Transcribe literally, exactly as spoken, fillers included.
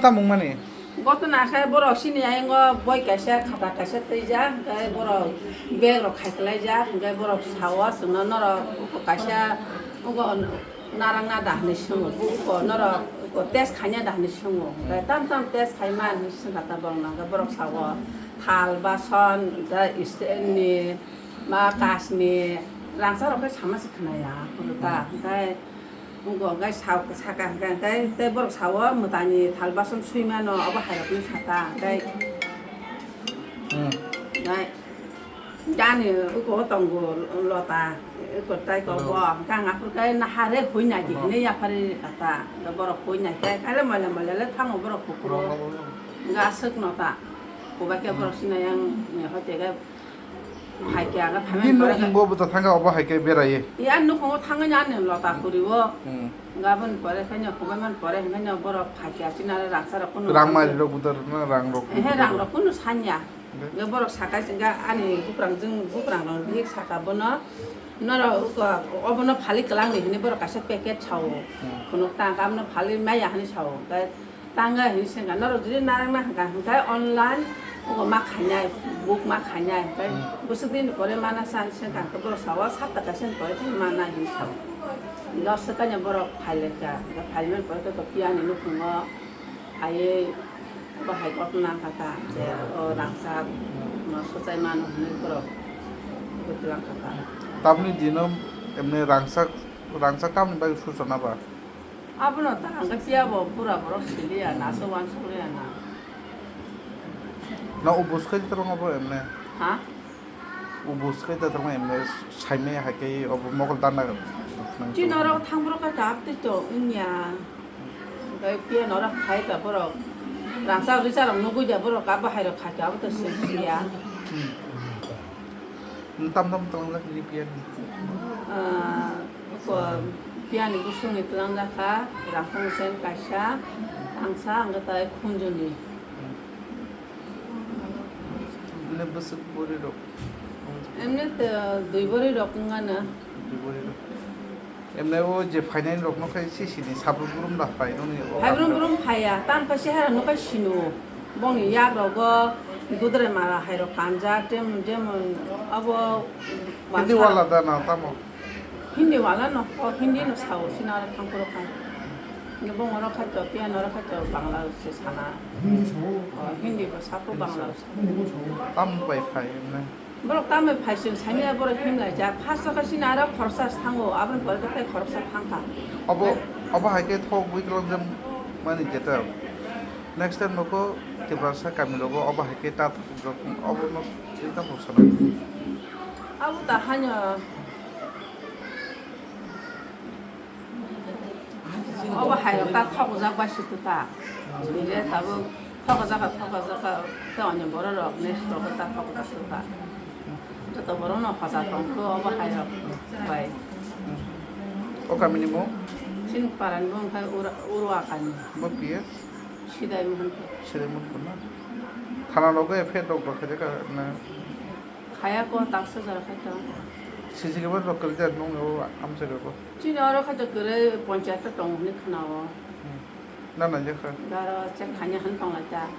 Tamung mani. Gotona khe borok chini ayang o boi kaisa khata kaisa twijak, hwnkhe borok bag rok khaikhlaijak, hwnkhe borok sao chwngno norok uko kaisa uko narang na da hinwi swngo, uko norok uko test khaina da hinwi swngo, hwnkhe tam tam test khaima hinwi swngkha ta borokno, hwnkhe borok sao thal bason tei steel ni ma kash ni rangchak rok khe sama se khwnaya, hwnkhe ta, hwnkhe. Wngkha hwnkhe sa-, saka hwnkhe hwnkhe tei borok sao mwtani thal bason swi mano, obo hai rokni saka hwnkhe. Hmm. Hwnkhe ani uko tongo lota, uko tai ko bo hwnkhe ang aphuru khe nahare hui nai di hinwi yaphari kha ta. Borok hui nai khe khaile moila moila le thango borok kuphuru. Hwnkhe aswk no ta. Kubai khe borok sinai yang hoite khe. Hai khe aga phaimani pore khe. Nini nukhungo bo to thangkha obo hai khe berai. Ya nukhungo thangwi ani lota khuri o. Hmm. Gabon pore khe no, kubai man pore hwnkhe no borok phai khe achina rang sa rok kuno. Rang mari rok budar na rang rok. Ehe, rang rok kuno sanya. Hwnkhe? Hwnkhe borok sakai singkha ani bukrang jwng bukrang rok dik saka bono. Norok obono phali kwlangni hinwi borok kaisa packet sao. Hmm. Khunuk tang abono phali maya hinwi sao. Hwnkhe Tanga hinwi swngkha, norok jodi narwkna hwnkha, hwnkhe online, obo ma khainai, book ma khainai, hwnkhe bwswk din pore mana sa hinwi swngkha, hwnkhe borok sao, sapta kaisa ni pore khe mana hinwi sao. Hwnkhe o swkang borok phailaikha, hwnkhe phaimani pore khe to phiya ni nukhungo phaiwi bahai koktwna wngkha ta, je o rangchak no swchai mano hinwi borok kwtwlang kha ta. Tamni dino emni rangchak, rangchak tamni bagwi suchana ba? Abono ta hwnkhe phiya bo bura borok siliya na, se uansukliya na. No ubus khai tabang abo emne. Ha? Ubus khai tabang emne saimai hai khe obo mokol dana. Chini norok thang borok kha kap twi to wngya. Hwnkhe phiya norok phai kha borok. Rangchak risa rok nugui da borok kap bahai rok khai kha abo to siliya. Hmm. Tam tam twlangjak ni piya ni. Ah, ko piya ni busung ni twlangjak kha, rangchak ni sen kaisa, tangsa, ang tai khunju ni. Ini besuk bori rok. Emni te dui bori rok wngana. Dui bori rok. Emne o je phainai rok no khai si sini sabrum brum da phai no ni o. Phai brum brum phaiya, tam khai si hai no khai sino. Bongni yak rogo gudre mara hai rok kanja, tem, jemon abo Hindi wala da na tamo. Hindi wala no, o Hindi no sao, sina aro thang kuro khai. Ni bong oro khai to, pian oro khai to, Bangla se sana. Hindi sao. O, Hindi bo sapo Bangla. Hindi sao. Tam bai phai emne. Borok tamo phai chwng sani ya borok himlai jak. First o khe sini aro khoroksa thango, aboni pore khe tei khoroksa thangkha. Obo, obo hai khe thok bui twlang jam mani jeta. Next time nokho Tiprasa kami rogo obo hai khe ta thok jok, obo no ta khoroksa nang. Abo ta haino. Obo hai rok ta thokjak bai se ta. Nile tabuk thokjak, thokjak, ta onyo borok rok next rok ta thokjak ta. Joto borok no hoja tong kho obo hai rok bai. O kami ni mung? Chini para ni mung khai Ur-, Urwa kani. Bo piye? Sidai Mohan. Sidai Mohan na? Thana rogo F I R rok rok khai jaka na? Khaya ko taksa jara khai tong. C C camera rok kwrwi jak nung o amsa rok. Chini oro khato kwrwi ponchayat o tongo hinwi khwnao. Hmm. Na naijakha? Daro chek khanya han tonglaijak.